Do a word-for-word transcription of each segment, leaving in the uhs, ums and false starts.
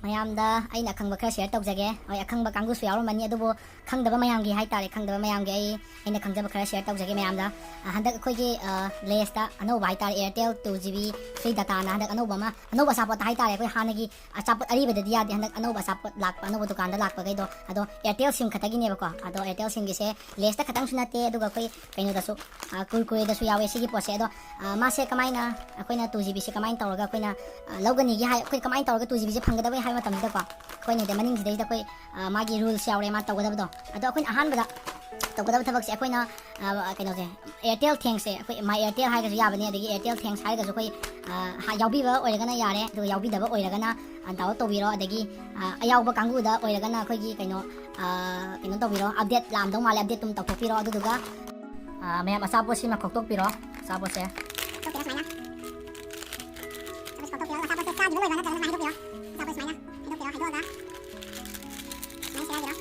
ꯃꯌꯥꯝꯗ ꯑꯩꯅ ꯑꯈꯪꯕ ꯈꯔ share ꯇꯧꯖꯒꯦ꯫ ꯍꯣꯏ, ꯑꯈꯪꯕ ꯀꯥꯡꯕꯨꯁꯨ ꯌꯥꯎꯔꯝꯃꯅꯤ, ꯑꯗꯨꯕꯨ ꯈꯪꯗꯕ ꯃꯌꯥꯝꯒꯤ ꯍꯥꯏꯇꯥꯔꯦ, ꯈꯪꯗꯕ ꯃꯌꯥꯝꯒꯤ ꯑꯩ, ꯑꯩꯅ ꯈꯪꯖꯕ ꯈꯔ share ꯇꯧꯖꯒꯦ ꯃꯌꯥꯝꯗ꯫ ꯑ, ꯍꯟꯗꯛ ꯑꯩꯈꯣꯏꯒꯤ, ꯑ, Laysꯇ ꯑꯅꯧꯕ ꯍꯥꯏꯇꯥꯔꯦ, Airtel two GB free dataꯅ ꯍꯟꯗꯛ ꯑꯅꯧꯕ ꯑꯃ, ꯑꯅꯧꯕ ꯑꯆꯥꯄꯣꯠꯇ ꯍꯥꯏꯇꯥꯔꯦ, ꯑꯩꯈꯣꯏ ꯍꯥꯟꯅꯒꯤ ꯑꯆꯥꯄꯣꯠ ꯑꯔꯤꯕꯗꯗꯤ ꯌꯥꯗꯦ, ꯍꯟꯗꯛ ꯑꯅꯧꯕ ꯑꯆꯥꯄꯣꯠ ꯂꯥꯛꯄ, ꯑꯅꯧꯕ ꯗꯨꯀꯥꯟꯗ ꯂꯥꯛꯄꯈꯩꯗꯣ, ꯑꯗꯣ Airtel SIM ꯈꯛꯇꯒꯤꯅꯦꯕꯀꯣ꯫ ꯑꯗꯣ Airtel SIMꯒꯤꯁꯦ Laysꯇ ꯈꯛꯇꯪꯁꯨ ꯅꯠꯇꯦ, ꯑꯗꯨꯒ ꯑꯩꯈꯣꯏ ꯀꯩꯅꯣꯗꯁꯨ, ꯑ, Kurkureꯗꯁꯨ ꯌꯥꯎꯋꯦ ꯁꯤꯒꯤ ꯄꯣꯠꯁꯦ꯫ ꯑꯗꯣ, ꯑ, ꯃꯥꯁꯦ ꯀꯃꯥꯏꯅ, ꯑꯩꯈꯣꯏꯅ two GBꯁꯦ ꯀꯃꯥꯏꯅ ꯇꯧꯔꯒ ꯑꯩꯈꯣꯏꯅ, ꯑ, ꯂꯧꯒꯅꯤꯒꯦ ꯍꯥꯏ, ꯑꯩꯈꯣꯏ ꯀꯃꯥꯏꯅ ꯇꯧꯔꯒ two GBꯁꯦ ꯐꯪꯒꯗꯕꯒꯦ ꯍꯥꯏꯕ ꯃꯇꯝꯁꯤꯗꯀꯣ, ꯑꯩꯈꯣꯏꯅ ꯁꯤꯗ ꯃꯅꯤꯡꯁꯤꯗꯩꯗ ꯑꯩꯈꯣꯏ, ꯑ, ꯃꯥꯒꯤ rules ꯌꯥꯎꯔꯦ ꯃꯥ ꯇꯧꯒꯗꯕꯗꯣ꯫ ꯑꯗꯣ ꯑꯩꯈꯣꯏꯅ ꯑꯍꯥꯟꯕꯗ ꯇꯧꯒꯗꯕ ꯊꯕꯛꯁꯦ ꯑꯩꯈꯣꯏꯅ, ꯑ, ꯀꯩꯅꯣꯁꯦ, Airtel Thanksꯁꯦ, ꯑꯩꯈꯣꯏ My Airtel ꯍꯥꯏꯔꯒꯁꯨ ꯌꯥꯕꯅꯦ, ꯑꯗꯒꯤ Airtel Thanks ꯍꯥꯏꯔꯒꯁꯨ ꯑꯩꯈꯣꯏ, ꯑ, ꯍꯥ-, ꯌꯥꯎꯕꯤꯕ ꯑꯣꯏꯔꯒꯅ ꯌꯥꯔꯦ, ꯑꯗꯨꯒ ꯌꯥꯎꯕꯤꯗꯕ ꯑꯣꯏꯔꯒꯅ, ꯑ, download ꯇꯧꯕꯤꯔꯣ, ꯑꯗꯒꯤ, ꯑ, ꯑꯌꯥꯎꯕ ꯀꯥꯡꯕꯨꯗ ꯑꯣꯏꯔꯒꯅ ꯑꯩꯈꯣꯏꯒꯤ ꯀꯩꯅꯣ, ꯑ, ꯀꯩꯅꯣ ꯇꯧꯕꯤꯔꯣ, update ꯂꯥꯛꯑꯝꯗꯧ ꯃꯥꯜꯂꯦ, update ꯑꯗꯨꯝ ꯇꯧꯊꯣꯛꯄꯤꯔꯣ, ꯑꯗꯨꯗꯨꯒ, ꯑ, ꯃꯌꯥꯝ ꯑꯆꯥꯄꯣꯠꯁꯤꯃ ꯈꯣꯛꯇꯣꯛꯄꯤꯔꯣ, ꯑꯆꯥꯄꯣꯠꯁꯦ꯫ ꯈꯣꯛꯇꯣꯛꯄꯤꯔꯣ ꯁꯨꯃꯥꯏꯅ꯫ ꯑꯆꯥꯄꯣꯠꯁꯦ ꯆꯥꯈꯤꯕ ꯂꯣꯏꯕ ꯅꯠꯇ꯭ꯔꯒꯅ ꯁꯨꯃꯥꯏꯅ ꯍꯩꯗꯣꯛꯄꯤꯔꯣ꯫ ꯑꯆꯥꯄꯣꯠ ꯁꯨꯃꯥꯏꯅ ꯍꯩꯗꯣꯛꯄꯤꯔꯣ, ꯍꯩꯗꯣꯛꯑꯒ ꯁꯨꯃꯥꯏꯅ ꯁꯦꯒꯥꯏꯕꯤꯔꯣ꯫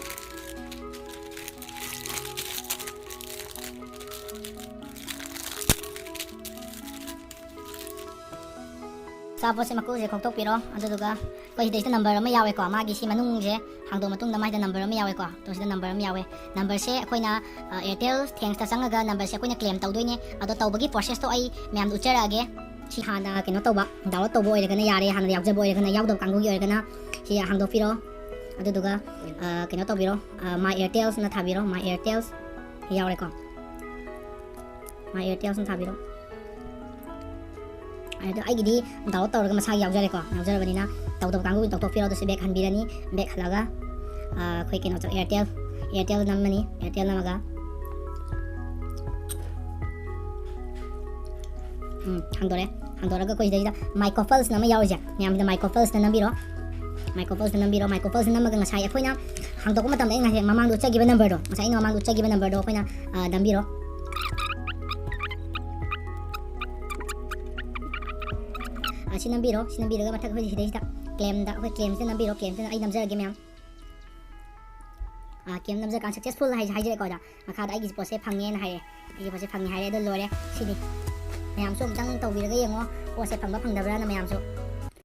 ꯑꯆꯥꯄꯣꯠꯁꯦ ꯃꯀꯨꯁꯦ ꯈꯣꯛꯇꯣꯛꯄꯤꯔꯣ, ꯑꯗꯨꯗꯨꯒ ꯑꯩꯈꯣꯏ ꯁꯤꯗꯩꯁꯤꯗ number ꯑꯃ ꯌꯥꯎꯋꯦꯀꯣ, ꯃꯥꯒꯤ ꯁꯤ ꯃꯅꯨꯡꯁꯦ ꯍꯥꯡꯗꯣꯛꯑ ꯃꯇꯨꯡꯗ ꯃꯥꯏꯗ number ꯑꯃ ꯌꯥꯎꯋꯦꯀꯣ, ꯑꯗꯣ ꯁꯤꯗ number ꯑꯃ ꯌꯥꯎꯋꯦ꯫ Numberꯁꯦ ꯑꯩꯈꯣꯏꯅ, ꯑ, Airtel Thanksꯇ ꯆꯪꯉꯒ numberꯁꯦ ꯑꯩꯈꯣꯏꯅ claim ꯇꯧꯗꯣꯏꯅꯦ꯫ ꯑꯗꯣ ꯇꯧꯕꯒꯤ processꯇꯣ ꯑꯩ ꯃꯌꯥꯝꯗ ꯎꯠꯆꯔꯛꯑꯒꯦ꯫ ꯁꯤ ꯍꯥꯟꯅ ꯀꯩꯅꯣ ꯇꯧꯕ, download ꯇꯧꯕ ꯑꯣꯏꯔꯒꯅ ꯌꯥꯔꯦ, ꯍꯥꯟꯅ ꯌꯥꯎꯖꯕ ꯑꯣꯏꯔꯒꯅ, ꯌꯥꯎꯗꯕ ꯀꯥꯡꯕꯨꯒꯤ ꯑꯣꯏꯔꯒꯅ ꯁꯤ ꯍꯥꯡꯗꯣꯛꯄꯤꯔꯣ꯫ ꯑꯗꯨꯗꯨꯒ, ꯑ, ꯀꯩꯅꯣ ꯇꯧꯕꯤꯔꯣ, ꯑ, My Airtelsꯅ ꯊꯥꯕꯤꯔꯣ, My Airtels ꯌꯥꯎꯔꯦꯀꯣ꯫ My Airtelsꯅ ꯊꯥꯕꯤꯔꯣ꯫ ꯑꯗꯣ ꯑꯩꯒꯤꯗꯤ download ꯇꯧꯔꯒ ꯃꯁꯥꯒꯤ ꯌꯥꯎꯖꯔꯦꯀꯣ, ꯌꯥꯎꯖꯔꯕꯅꯤꯅ ꯇꯧꯗꯕ ꯀꯥꯡꯕꯨꯒꯤ ꯇꯧꯊꯣꯛꯄꯤꯔꯣ꯫ ꯑꯗꯨꯁꯨ back ꯍꯟꯕꯤꯔꯅꯤ, back ꯍꯜꯂꯒ, ꯑ, ꯑꯩꯈꯣꯏ ꯀꯩꯅꯣ ꯇꯧ-, Airtel, Airtel ꯅꯝꯃꯅꯤ, Airtel ꯅꯝꯃꯒ, ꯎꯝ, ꯍꯥꯡꯗꯣꯔꯦ꯫ ꯍꯥꯡꯗꯣꯔꯒ ꯑꯩꯈꯣꯏ ꯁꯤꯗꯩꯁꯤꯗ My Couples ꯑꯃ ꯌꯥꯎꯔꯤꯁꯦ, ꯃꯌꯥꯝꯁꯤꯗ My Couples ꯅꯝꯕꯤꯔꯣ, My Couples ꯅꯝꯕꯤꯔꯣ, My Couples ꯅꯝꯃꯒ ꯉꯁꯥꯏ ꯑꯩꯈꯣꯏꯅ ꯍꯥꯡꯗꯣꯛꯄ ꯃꯇꯝꯗ ꯑꯩꯅ ꯉꯁꯥꯏ ꯃꯃꯥꯡꯗ ꯎꯠꯆꯈꯤꯕ numberꯗꯣ, ꯉꯁꯥꯏ ꯑꯩꯅ ꯃꯃꯥꯡꯗ ꯎꯠꯆꯈꯤꯕ numberꯗꯣ ꯑꯩꯈꯣꯏꯅ, ꯑ, ꯅꯝꯕꯤꯔꯣ꯫ ꯑ, ꯁꯤ ꯅꯝꯕꯤꯔꯣ, ꯁꯤ ꯅꯝꯕꯤꯔꯒ ꯃꯊꯛ ꯑꯩꯈꯣꯏ ꯁꯤꯗꯩꯁꯤꯗ claimꯗ, ꯑꯩꯈꯣꯏ claimꯁꯤꯗ ꯅꯝꯕꯤꯔꯣ, claimꯁꯤꯗ ꯑꯩ ꯅꯝꯖꯔꯒꯦ ꯃꯌꯥꯝ꯫ ꯑ, claim ꯅꯝꯖꯔꯀꯥꯟ successful ꯍꯥꯏ-, ꯍꯥꯏꯖꯔꯛꯑꯦꯀꯣ, ꯑꯗ ꯃꯈꯥꯗ ꯑꯩꯒꯤ ꯄꯣꯠꯁꯦ ꯐꯪꯉꯦꯅ ꯍꯥꯏꯔꯦ, ꯑꯩꯒꯤ ꯄꯣꯠꯁꯦ ꯐꯪꯉꯦ ꯍꯥꯏꯔꯦ, ꯑꯗꯣ ꯂꯣꯏꯔꯦ ꯁꯤꯗꯤ꯫ ꯃꯌꯥꯝꯁꯨ ꯑꯃꯨꯛꯇꯪ ꯇꯧꯕꯤꯔꯒ ꯌꯦꯡꯉꯣ, ꯄꯣꯠꯁꯦ ꯐꯪꯕ ꯐꯪꯗꯕ꯭ꯔꯥꯅ ꯃꯌꯥꯝꯁꯨ꯫